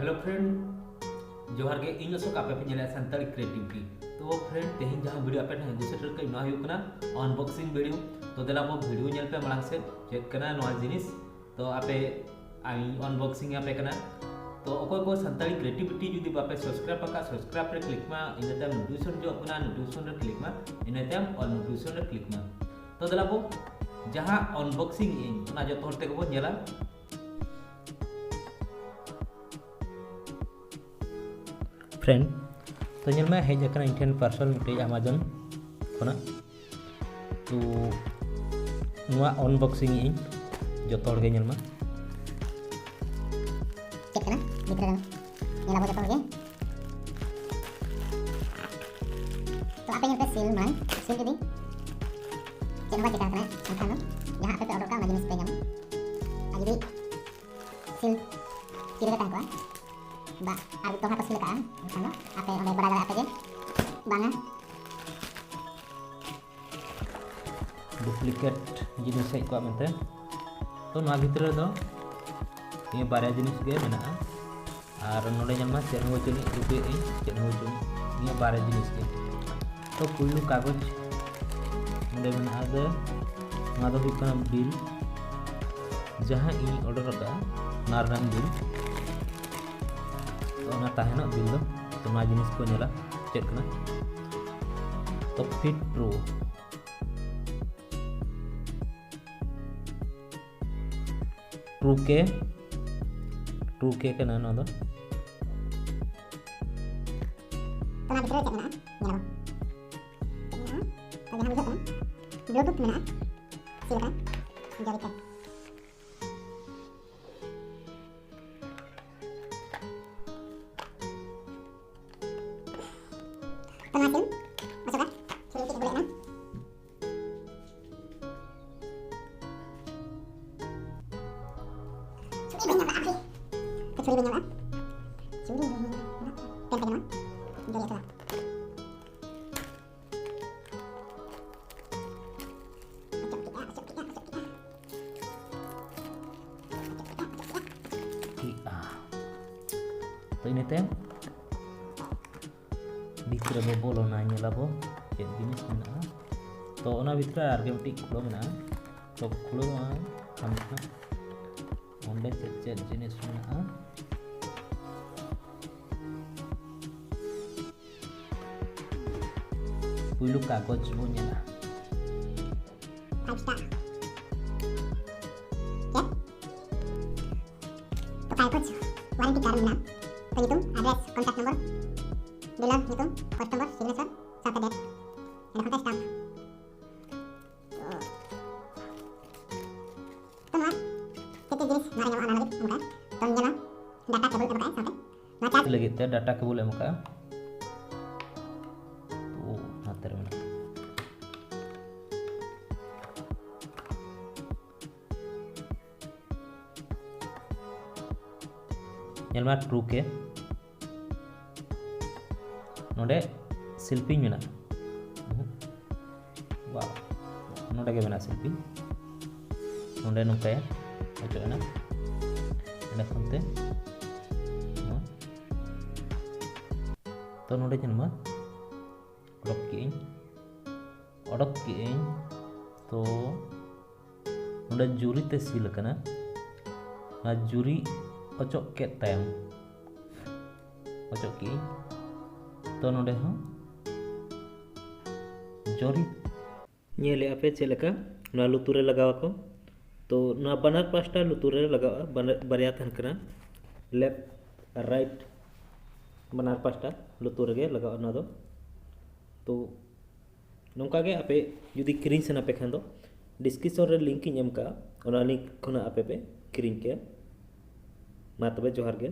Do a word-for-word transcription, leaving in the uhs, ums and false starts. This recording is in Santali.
Hello friend, ᱡᱚᱦᱟᱨ ᱜᱮ᱾ ᱤᱧ ᱚᱥᱳᱠ, ᱟᱯᱮ ᱯᱮ ᱧᱮᱞᱮᱫᱼᱟ ᱥᱟᱱᱛᱟᱲᱤ Creativity᱾ ᱛᱚ friend, ᱛᱮᱦᱮᱧ ᱡᱟᱦᱟᱸ video ᱟᱯᱮ ᱴᱷᱮᱱ ᱟᱹᱜᱩ ᱥᱮᱴᱮᱨ ᱠᱟᱹᱧ, ᱱᱚᱣᱟ ᱦᱩᱭᱩᱜ ᱠᱟᱱᱟ unboxing video᱾ ᱛᱚ ᱫᱮᱞᱟ ᱵᱚ video ᱧᱮᱞ ᱯᱮ ᱢᱟᱲᱟᱝ ᱥᱮᱫ, ᱪᱮᱫ ᱠᱟᱱᱟ ᱱᱚᱣᱟ ᱡᱤᱱᱤᱥ᱾ ᱛᱚ ᱟᱯᱮ ᱟᱹᱧ unboxing ᱟᱯᱮ ᱠᱟᱱᱟ᱾ ᱛᱚ ᱚᱠᱚᱭ ᱠᱚ ᱥᱟᱱᱛᱟᱲᱤ Creativity ᱡᱩᱫᱤ ᱵᱟᱯᱮ subscribe ᱟᱠᱟᱫ, subscribe ᱨᱮ click ᱢᱟ, ᱤᱱᱟᱹ ᱛᱟᱭᱚᱢ notification ᱦᱤᱡᱩᱜ ᱠᱟᱱᱟ, notification ᱨᱮ click ᱢᱟ, ᱤᱱᱟᱹ ᱛᱟᱭᱚᱢ all notification ᱨᱮ click ᱢᱟ᱾ ᱛᱚ ᱫᱮᱞᱟ ᱵᱚ ᱡᱟᱦᱟᱸ unboxing ᱤᱧ, ᱚᱱᱟ ᱡᱚᱛᱚ ᱦᱚᱲ ᱛᱮᱜᱮ ᱵᱚ ᱧᱮᱞᱟ᱾ Friend, ᱛᱚ ᱧᱮᱞ ᱢᱮ, ᱦᱮᱡ ᱟᱠᱟᱱᱟ ᱤᱧ ᱴᱷᱮᱱ parcel ᱢᱤᱫᱴᱮᱡ Amazon ᱠᱷᱚᱱᱟᱜ᱾ ᱛᱚ ᱱᱚᱣᱟ unboxing ᱤᱧ, ᱡᱚᱛᱚ ᱦᱚᱲ ᱜᱮ ᱧᱮᱞ ᱢᱟ᱾ ᱪᱮᱫ ᱠᱟᱱᱟ ᱵᱷᱤᱛᱨᱤ ᱨᱮ? ᱧᱮᱞ ᱟᱵᱚ ᱡᱚᱛᱚ ᱦᱚᱲ ᱜᱮ᱾ ᱛᱚ ᱟᱯᱮ ᱧᱮᱞ ᱯᱮ seal ᱢᱟᱲᱟᱝ, seal ᱡᱩᱫᱤ ᱪᱮᱫ ᱦᱚᱸ ᱵᱟᱭ ᱪᱤᱠᱟ ᱟᱠᱟᱱᱟ, ᱮᱱᱠᱷᱟᱱ ᱫᱚ ᱡᱟᱦᱟᱸ ᱟᱯᱮ ᱯᱮ order ᱠᱟᱜᱼᱟ, ᱚᱱᱟ ᱡᱤᱱᱤᱥ ᱯᱮ ᱧᱟᱢᱟ᱾ ᱟᱨ ᱡᱩᱫᱤ seal ᱠᱤᱨᱤ ᱨᱮ ᱛᱟᱦᱮᱸ ᱠᱚᱜᱼᱟ, ᱵᱟ ᱟᱨ ᱫᱚᱦᱲᱟ ᱠᱚ seal ᱠᱟᱜᱼᱟ, ᱮᱱᱠᱷᱟᱱ ᱫᱚ ᱟᱯᱮ ᱚᱸᱰᱮ ᱵᱟᱰᱟᱭ ᱫᱟᱲᱮᱭᱟᱜᱼᱟ ᱯᱮ ᱡᱮ ᱵᱟᱝᱟ, duplicate ᱡᱤᱱᱤᱥ ᱦᱮᱡ ᱠᱚᱜᱼᱟ ᱢᱮᱱᱛᱮ᱾ ᱛᱚ ᱱᱚᱣᱟ ᱵᱷᱤᱛᱨᱤ ᱨᱮᱫᱚ ᱱᱤᱭᱟᱹ ᱵᱟᱨᱭᱟ ᱡᱤᱱᱤᱥ ᱜᱮ ᱢᱮᱱᱟᱜᱼᱟ᱾ ᱟᱨ ᱱᱚᱰᱮ ᱧᱮᱞ ᱢᱟ, ᱪᱮᱫ ᱦᱚᱸ ᱵᱟᱹᱪᱩᱜ ᱟᱹᱱᱤᱡ, ᱨᱩᱯᱤᱭᱟᱹ ᱟᱹᱱᱤᱡ, ᱪᱮᱫ ᱦᱚᱸ ᱵᱟᱹᱪᱩᱜ ᱟᱹᱱᱤᱡ, ᱱᱤᱭᱟᱹ ᱵᱟᱨᱭᱟ ᱡᱤᱱᱤᱥ ᱜᱮ᱾ ᱛᱚ ᱯᱩᱭᱞᱩ ᱠᱟᱜᱚᱡᱽ ᱱᱚᱰᱮ ᱢᱮᱱᱟᱜᱼᱟ ᱡᱮ ᱱᱚᱣᱟ ᱫᱚ ᱦᱩᱭᱩᱜ ᱠᱟᱱᱟ bill, ᱡᱟᱦᱟᱸ ᱤᱧ order ᱟᱠᱟᱫᱼᱟ ᱚᱱᱟ ᱨᱮᱱᱟᱜ bill᱾ ᱛᱚ ᱚᱱᱟ ᱛᱟᱦᱮᱱᱟ bill ᱫᱚ᱾ ᱛᱚ ᱱᱚᱣᱟ ᱡᱤᱱᱤᱥ ᱠᱚ ᱧᱮᱞᱟ ᱪᱮᱫ ᱠᱟᱱᱟ᱾ ᱛᱚ Fit Pro, True K, True K ᱠᱟᱱᱟ ᱱᱚᱣᱟ ᱫᱚ᱾ ᱚᱱᱟ ᱵᱷᱤᱛᱨᱤ ᱨᱮ ᱪᱮᱫ ᱢᱮᱱᱟᱜᱼᱟ? ᱧᱮᱞ ᱟᱵᱚᱱ᱾ ᱪᱮᱫ ᱢᱮᱱᱟᱜᱼᱟ? ᱛᱚ ᱡᱟᱦᱟᱸ ᱵᱩᱡᱷᱟᱹᱜ ᱠᱟᱱᱟ, Bluetooth ᱢᱮᱱᱟᱜᱼᱟ, seal ᱟᱠᱟᱱᱟ, ᱡᱚᱨᱤ ᱛᱮ᱾ ᱛᱚ ᱱᱚᱣᱟ seal ᱚᱪᱚᱜᱟ, seal ᱪᱮᱫ ᱠᱚ ᱵᱚᱞᱮ ᱠᱟᱱᱟ? ᱪᱷᱩᱨᱤ ᱵᱟᱹᱧ ᱧᱟᱢ ᱞᱟᱜᱼᱟ, ᱦᱟᱯᱮ᱾ ᱪᱷᱩᱨᱤ ᱵᱟᱹᱧ ᱧᱟᱢ ᱞᱟᱜᱼᱟ᱾ ᱪᱷᱩᱨᱤ ᱵᱟᱹᱧ ᱧᱟᱢ ᱞᱟᱜᱼᱟ᱾ ᱯᱮᱱ ᱛᱮᱜᱮ ᱱᱚᱣᱟ ᱡᱚᱨᱤ ᱦᱚᱪᱚᱜᱟ᱾ ᱚᱪᱚᱜ ᱠᱮᱫᱼᱟ, ᱚᱪᱚᱜ ᱠᱮᱫᱼᱟ, ᱚᱪᱚᱜ ᱠᱮᱫᱼᱟ᱾ ᱚᱪᱚᱜ ᱠᱮᱫᱼᱟ, ᱚᱪᱚᱜ ᱠᱮᱫᱼᱟ᱾ ᱴᱷᱤᱠᱼᱟ᱾ ᱛᱚ ᱤᱱᱟᱹ ᱛᱟᱭᱚᱢ ᱵᱷᱤᱛᱨᱤ ᱨᱮᱵᱚ ᱵᱚᱞᱚᱱᱟ, ᱧᱮᱞᱟᱵᱚ ᱪᱮᱫ ᱡᱤᱱᱤᱥ ᱢᱮᱱᱟᱜᱼᱟ᱾ ᱛᱚ ᱚᱱᱟ ᱵᱷᱤᱛᱨᱤ ᱨᱮ ᱟᱨᱜᱮ ᱢᱤᱫᱴᱤᱡ ᱠᱷᱩᱞᱟᱹᱣ ᱢᱮᱱᱟᱜᱼᱟ᱾ ᱛᱚ ᱠᱷᱩᱞᱟᱹᱣ ᱢᱟ ᱠᱷᱟᱱ ᱚᱸᱰᱮ ᱪᱮᱫ ᱪᱮᱫ ᱡᱤᱱᱤᱥ ᱢᱮᱱᱟᱜᱼᱟ᱾ ᱯᱩᱭᱞᱩ ᱠᱟᱜᱚᱡᱽ ᱵᱚ ᱧᱮᱞᱟ᱾ Five star. ᱪᱮᱫ? ᱛᱚ ᱠᱟᱜᱚᱡᱽ warranty card ᱢᱮᱱᱟᱜᱼᱟ᱾ ᱛᱚ ᱧᱩᱛᱩᱢ, address, contact number, dealer ᱧᱩᱛᱩᱢ, customer signature, ᱥᱟᱶᱛᱮ date, ᱮᱸᱰᱮᱠᱷᱟᱱ stamp. ᱛᱚ ᱱᱚᱣᱟ ᱪᱮᱫ ᱪᱮᱫ ᱡᱤᱱᱤᱥ ᱱᱚᱣᱟ ᱨᱮ ᱧᱟᱢᱚᱜᱼᱟ, ᱚᱱᱟ ᱞᱟᱹᱜᱤᱫ ᱮᱢ ᱠᱟᱜᱼᱟ᱾ ᱛᱚ ᱧᱮᱞᱟ data cable ᱮᱢ ᱠᱟᱜᱼᱟ ᱥᱟᱶᱛᱮ ᱱᱚᱣᱟ charge ᱞᱟᱹᱜᱤᱫ ᱛᱮ data cable ᱮᱢ ᱠᱟᱜᱼᱟ᱾ ᱛᱚ ᱱᱚᱛᱮ ᱨᱮ ᱢᱮᱱᱟᱜᱼᱟ᱾ ᱧᱮᱞ ᱢᱮ two K᱾ ᱱᱚᱰᱮ ᱥᱤᱞᱯᱤᱧ ᱢᱮᱱᱟᱜᱼᱟ᱾ ᱵᱟ, ᱱᱚᱰᱮ ᱜᱮ ᱢᱮᱱᱟᱜᱼᱟ ᱥᱤᱞᱯᱤᱧ᱾ ᱱᱚᱰᱮ ᱱᱚᱝᱠᱟᱭᱟ ᱚᱪᱚᱜ ᱮᱱᱟ᱾ ᱚᱸᱰᱮ ᱠᱷᱚᱱ ᱛᱮ ᱱᱚᱣᱟ᱾ ᱛᱚ ᱱᱚᱰᱮ ᱧᱮᱞ ᱢᱟ, ᱚᱰᱚᱠ ᱠᱮᱜ ᱟᱹᱧ, ᱚᱰᱚᱠ ᱠᱮᱜ ᱟᱹᱧ᱾ ᱛᱚ ᱱᱚᱰᱮ ᱡᱩᱨᱤ ᱛᱮ seal ᱟᱠᱟᱱᱟ᱾ ᱚᱱᱟ ᱡᱩᱨᱤ ᱚᱪᱚᱜ ᱠᱮᱫ ᱛᱟᱭᱚᱢ, ᱚᱪᱚᱜ ᱠᱮᱜ ᱟᱹᱧ᱾ ᱛᱚ ᱱᱚᱰᱮ ᱦᱚᱸ ᱡᱩᱨᱤ᱾ ᱧᱮᱞᱮᱜᱼᱟ ᱯᱮ ᱪᱮᱫ ᱞᱮᱠᱟ ᱱᱚᱣᱟ ᱞᱩᱛᱩᱨ ᱨᱮ ᱞᱟᱜᱟᱣ ᱟᱠᱚ᱾ ᱛᱚ ᱱᱚᱣᱟ ᱵᱟᱱᱟᱨ ᱯᱟᱥᱴᱟ ᱞᱩᱛᱩᱨ ᱨᱮ ᱞᱟᱜᱟᱜᱼᱟ, ᱵᱟᱱᱟᱨ, ᱵᱟᱨᱭᱟ ᱛᱟᱦᱮᱱ ᱠᱟᱱᱟ, left ᱟᱨ right, ᱵᱟᱱᱟᱨ ᱯᱟᱥᱴᱟ ᱞᱩᱛᱩᱨ ᱨᱮᱜᱮ ᱞᱟᱜᱟᱜᱼᱟ ᱱᱚᱣᱟ ᱫᱚ᱾ ᱛᱚ ᱱᱚᱝᱠᱟ ᱜᱮ ᱟᱯᱮ ᱡᱩᱫᱤ ᱠᱤᱨᱤᱧ ᱥᱟᱱᱟ ᱯᱮ ᱠᱷᱟᱱ ᱫᱚ description ᱨᱮ link ᱤᱧ ᱮᱢ ᱠᱟᱜᱼᱟ, ᱚᱱᱟ link ᱠᱷᱚᱱᱟᱜ ᱟᱯᱮ ᱯᱮ ᱠᱤᱨᱤᱧ ᱠᱮᱭᱟ᱾ ᱢᱟ ᱛᱚᱵᱮ ᱡᱚᱦᱟᱨ ᱜᱮ᱾